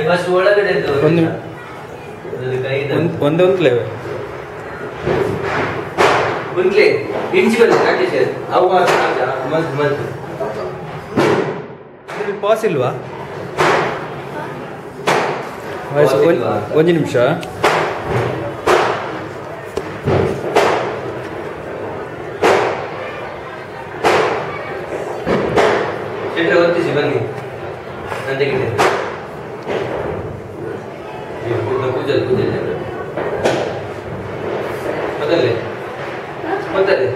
First ಒಳಗಡೆ ಒಂದೇ ಒಂದು ಉಂಟ್ಲೆ ಇಂಚಿ ಬಲ್ಲಿ ರಾಕೇಶ್ ಅವು ಮಸ್ತ್ ಮಸ್ತ್ ಪಾಸ್ ಇಲ್ವಾ? ಒಂದು ನಿಮಿಷ. ಶೆಟ್ರೆ ಒತ್ತಿಸಿ ಬನ್ನಿ ನಾನು ತೆಗಿತೇನೆ. ಕೂಜಲ್ ಕೂಜಲ್ ಮೊದಲೇ ಮೊದಲೇ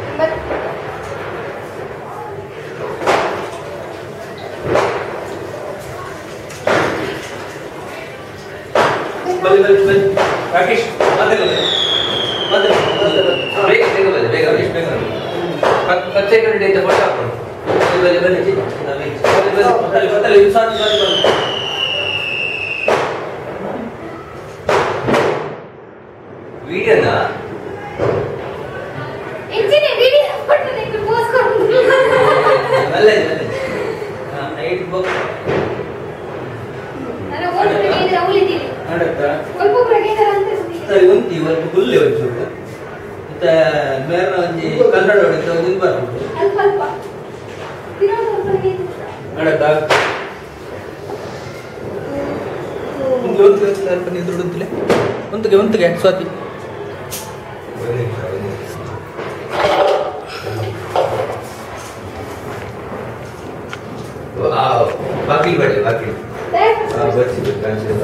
ಬನ್ನಿ ಬನ್ನಿ ಬನ್ನಿ ರಾಕೇಶ್ ಮೊದಲೇ ಮೊದಲೇ ಬೇಗ ಬೇಗ ಬನ್ನಿ ಬೇಗ ಬೇಗ ಬೇಗ ಪತ್ತೆ ಕಡೆ ಇಂದ ಫೋಟೋ ಹಾಕೊಂಡು ಬನ್ನಿ ಬನ್ನಿ ಬನ್ನಿ ಬನ್ನಿ ಬನ್ನಿ ಇದು ಸಾಕು ಸಾಕು ಬನ್ನಿ. ವಿಡಿಯೋನಾ? ಇಂಜಿನಿ ವಿಡಿಯೋ ಫೋಟೋ ನಿಂಗೆ ಪೋಸ್ಟ್ ಕೊಡು. ಅಲ್ಲ ಅಲ್ಲ ನೈಟ್ ಬುಕ್ ನಾನು ಓಟ್ ಪ್ರಗೇಂದ್ರ ಉಳಿದೀನಿ. ಆಡತ್ತಾ ಸ್ವಲ್ಪ ಪ್ರಗೇಂದ್ರ ಅಂತ ಸರಿ ಉಂಟಿ ಒಂದು ಹುಲ್ಲೆ ಒಂಚೂರು ಮತ್ತೆ ಬೇರೆ ಒಂಜಿ ಕನ್ನಡ ಹೊಡಿತ ಒಂದು ಬರ್ಬೋದು ಅಲ್ಪ ಅಲ್ಪ ತಿರೋದು ಪ್ರಗೇಂದ್ರ ಆಡತ್ತಾ ಒಂದು ಒಂದು ಸ್ವಲ್ಪ ನೀರು ಉಂಟುಲೆ ಒಂದುಗೆ ಒಂದುಗೆ ಸ್ವಾತಿ ವಾವ್ ಬಾಕಿ ಬಡಿ ಬಾಕಿ ಬರ್ಸಿ ಕಾಣಿಸಿದೆ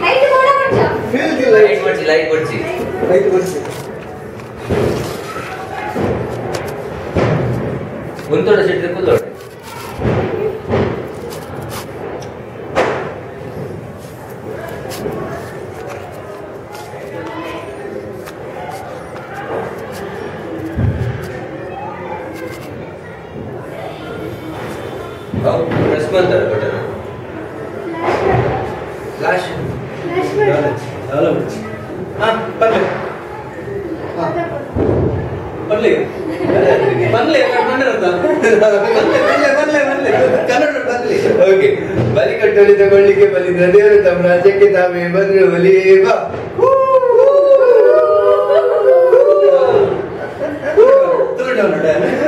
ಲೈಟ್ ಕೊಡ ಮಚ್ಚ ಫೀಲ್ the light light ಬರ್ಸಿ ಲೈಟ್ ಬರ್ಸಿ ಲೈಟ್ ಬರ್ಸಿ ಒಂದೊಡ ಸೆಟ್ರೆ ಕೂದೋಡ ಪ್ರೆಸ್ ಮಾಡ್ತಾರೆ ಬಟನ್ ಫ್ಲಾಶ್ ಫ್ಲಾಶ್ ಹಾಂ ಬನ್ನಿ ಬನ್ನಿ ಬನ್ನಿ ಬನ್ನಿ ಬನ್ನಿ ಕನ್ನಡ ಬನ್ನಿ. ಓಕೆ ಬಲಿ ಕಟ್ಟೋಳಿ ತಗೊಳ್ಳಿಕ್ಕೆ ಬಲಿದ್ರ ದೇವರು ತಮ್ಮ ರಾಜ್ಯಕ್ಕೆ ತಾವೇ ಬಂದ್ರು ಬಲಿ ಬಾ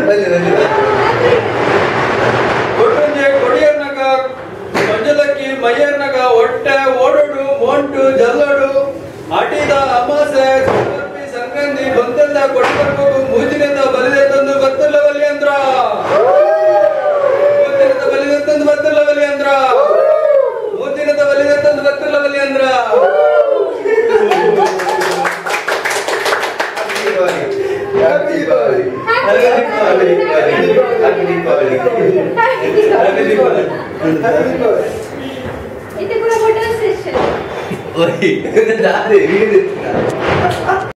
ಬನ್ನಿ ಬನ್ನಿ. ಕೊಟ್ಟೊಂಜೆ ಕೊಡಿಯರ್ನಗ ಮಂಜಲಕ್ಕಿ ಮಯ್ಯರ್ನಗ ಒಟ್ಟೆ ಓಡೋಡು ಮೋಂಟು ಜಲ್ಲೋಡು ಆಟಿದ ಅಮಾಸೆ ಸಮರ್ಪಿ ಸಂಕ್ರಾಂತಿ ಬಂತೆಲ್ಲ ಕೊಟ್ಟು ಬರ್ಬೇಕು ಮೂಜಿನಿಂದ ಬಲಿದೆ ತಂದು ಬತ್ತಲ್ಲ ಬಲಿ ಅಂದ್ರ ಮೂಜಿನಿಂದ ಬಲಿದೆ ತಂದು ಬತ್ತಲ್ಲ ಬಲಿ ಅಂದ್ರ ಮೂಜಿನಿಂದ ಬಲಿದೆ ತಂದು ಬತ್ತಲ್ಲ ಬಲಿ ಅಂದ್ರ. Happy Deepavali. Happy Deepavali. Happy Deepavali. Happy Deepavali. ಇದು ಕೂಡ ಫೋಟೋ ಸೆಷನ್. ಓಯ್ ದಾರೆ.